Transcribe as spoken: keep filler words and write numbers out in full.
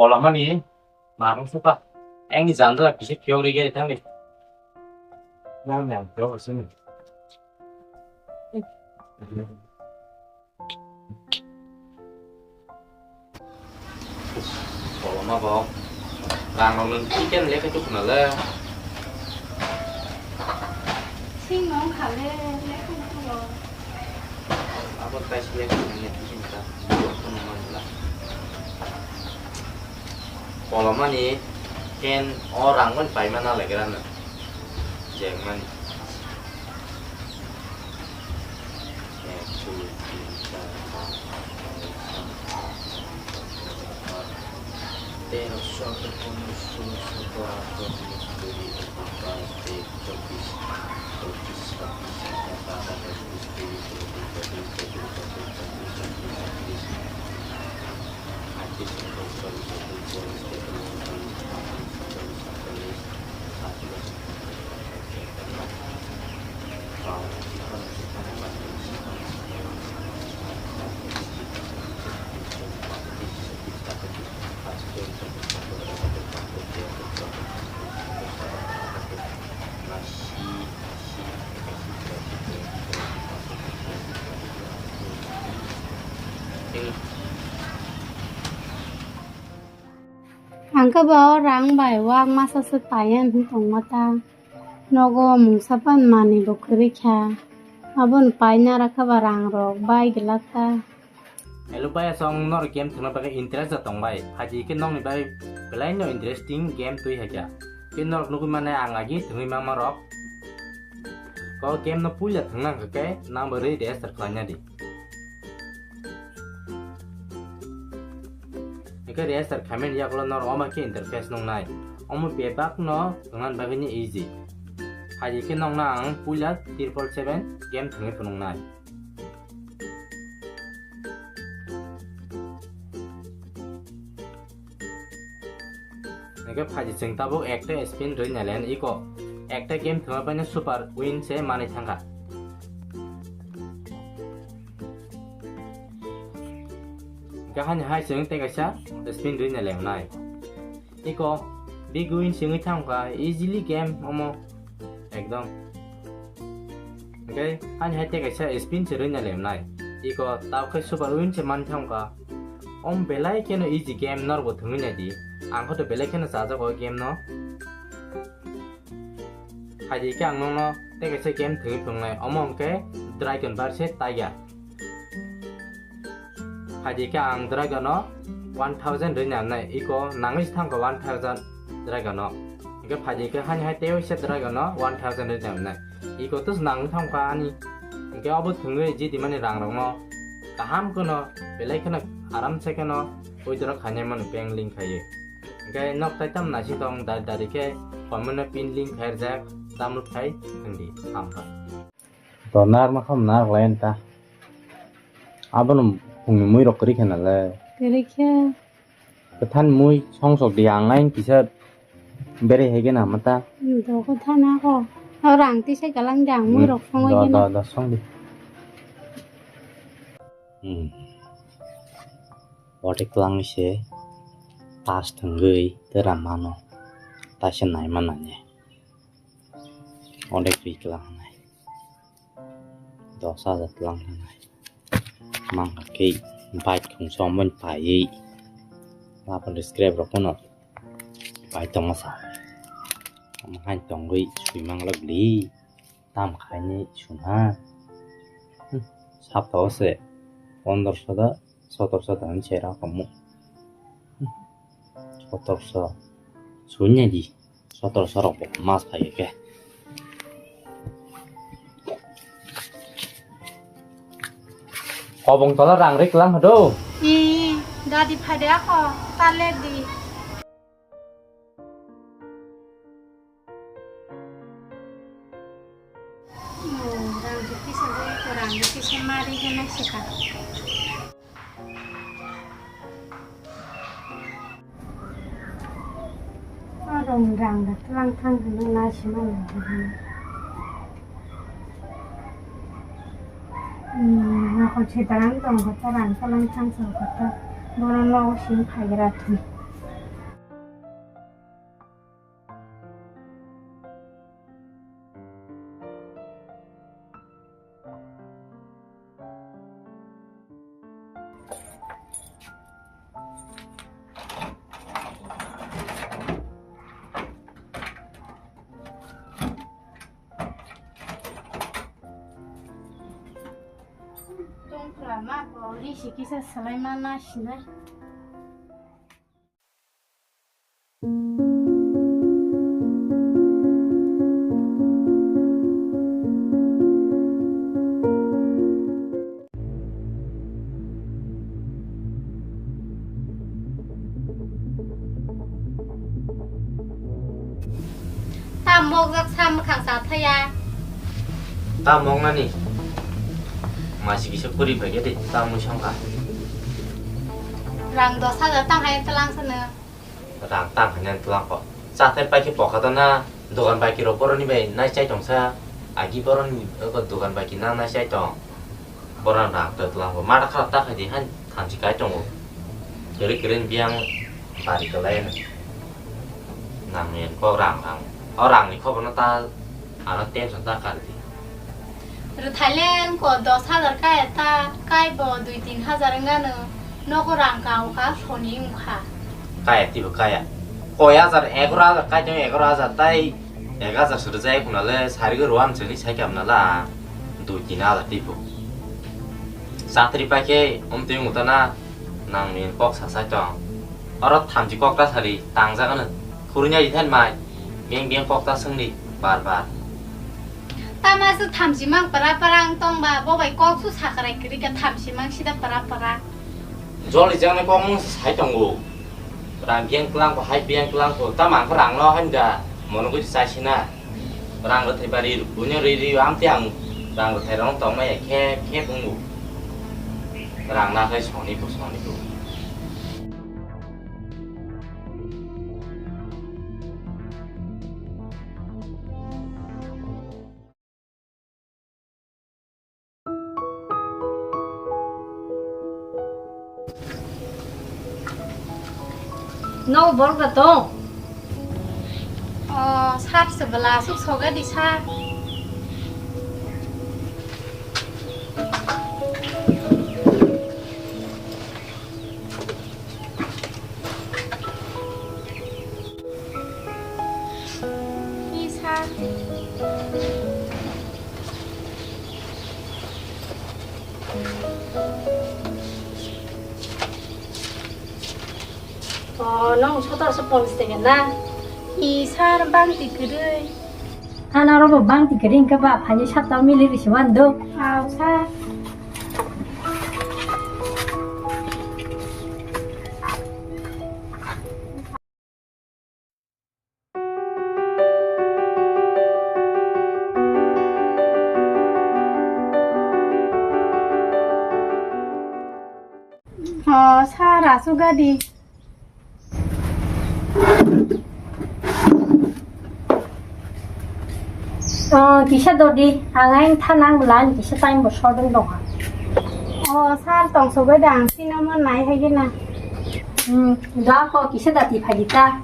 Kolomani marung suka. Engni jandala kisi phiyok ri gari thangni. Nang nang phiyok sini. Koloma bo. Rang rok nung chicken lekha chuk na le. Sing nong kha le lekha chuk o. Abo kaisa lekha nang ya chicken ka. Koloma bo la. Kolomani ken o rang bai paimana legra na. Jengmani. Ang khe bo rang bai wak masa se paiya hinwi tongma ta. Nogo mungsa pan manwi bo kwrwi kha. Aboni pai nara khe ba rang rok bai glak ta. Hello bai asong norok game thwngna bagwi interest da tong bai. Phaidi khe nokni bai belai no interesting game twi hai kha. Khe norok nugwi mane ang agi thwngwi mangma rok. Ko game no puila thwngna hwnkhe nang bo rwi register khlaina di. Hingke register khaimani yagulo norok omo khe interface nungnai. Omo bebak no tongna bagwi ni easy. Hai khe nokna ang puila triple seven game thwngwi phunuknai. Hingke phaidi chwng tabuk ekta spin rwi nailen iko. Ekta game thwngma paino super win se manwi thangkha. Hingke hani hai chwng tei kaisa spin rwi nailenai. Iko big win se wngwi thangkha easily game omo ekdom. Hingke ani hai tei kaisa spin se rwina lemnai. Iko tabuk khe super win se man thangkha. Om belai kheno easy game norbo thwngwi naidi. Ang khe to belai kheno chajago game no. Phaidi khe ang nokno tei kaisa game thwngwi phunuknai. Omo hwnkhe Dragon versus Tiger. Phaidi khe ang Dragon no one thousand rwina nai, iko nangwi se thangkha one thousand Dragon no. Hingke phaidi khe hani hai tei waisa Dragon no one thousand rwina nai. Iko tus nangwi thangkha ani. Hingke obo thwngwi jiti mani rang rokno kaham kheno belai kheno aram se kheno withdraw khainai mani bank link khaiwi. Hingke nok tai tam naising tong dari dari khe comment no pin link khairjak download khai thangdi hamkha. To nar ma kham nar lai ta. Abono phungni mui rok kwrwi khe nalai. Kwrwi khe. Kwthan mui songsok di ang lain kisa bere hege na mata. Hmm, to kwthan ako. O rang tisa galang di ang mui rok songwi do, gena. Do, do, song di. Hmm. Wate klang se tas thangwi tera mano. Taisa nai mana ne. Odek ri klang nai. Dos hajar tlang nai. Mang khe bike khungsa mon pai. Apa scrap rok no pai tong sa. Am han tong gui sui mang lak li. Tam khai ni suna. Hmm, sap to se. Pondro so da, sotro so da ni chera kamu. Hmm, sotro so. Sunya di. Sotro so rok mas phai ke. Kobong tola rang rik lang do. I, dadi phai de ako, tale di. Oh, rang rik kisa de, rang rik kisa mari gana sika. Arong rang da tlang thang hwnwi naisima nangkha. Hmm, nakol sedarang tong kha ta rang tlang thang sa kha ta. Bono nogo simi phaigra thwi. Rama bo ri si kisa salai ma na sinai. Ta mokjak sa mwkhang cha thaya. Ta moknani? Masi kisa kwrwi phaikhe de, ta mui songkha. Rang dos hajar tang hai tlang sano. Rang tang hai nang tlang kho. Chathai paikhe pokha ta na, dogan bai kiro boroni bai nai chai tongsa. Agi boroni oko dogan bai kina nai chai tong. Borok rang totla bo mata kha ta khai di han thamchi kai tongo. Kiri kiri biyang bari kwlai no. Nang ni kok rang rang. O rang ni khobor no ta ano tension ta kar di. Rwthailen ko dos hajar kaya ta, kai bo dui tin hajar wngano. Nogo rang ka wngkha soni wngkha. Kaya tibo kaya. Koi hajar, egaro hajar kai tong egaro hajar tai. Ek hajar se rwjak phunale, sarigo rwan seni sai khe apnala, dui tin hajar tipo. Chatri paikhe, omtwi mutana, nangni kok sasai tong. Oro thamchi kok ta sari, tangjak ano, khurui nai than mai, beng beng kok ta swngdi, bar bar. Tama se thamchi mang para para ang tongba, bo bai kok su sakrai kwrwi kha thamchi mang sida para para. Joli jaknai kokmung se sai tongo. Rang biyang twlang ko, hai biyang twlang ko. Tamo ang khe rang no hai da. Mono koi chai sina. Rang rwthai bari buino ri ri amtwi ang rang rwthai rok tong maya khe khe bungo. Rang na khai soni bo soni bo. No, borok da tong? O, sir se bwla aswk soga di sir. Ni sir. O, nung sotor se police tenge na? Ni sir bangti kwrwi. Hana robo bangti kwrwi hwnkhe ba phaini sapta mili risi wan do. Aw sir. O, sir, aswk gadi. O, kisa dodi, ang ayang tha nang bwla, ani kisa time bo short wng tongkha. O, sir, tongsobai da, ang sino mo nai hai gina. Hmm, da ko kisa dati phai di ta.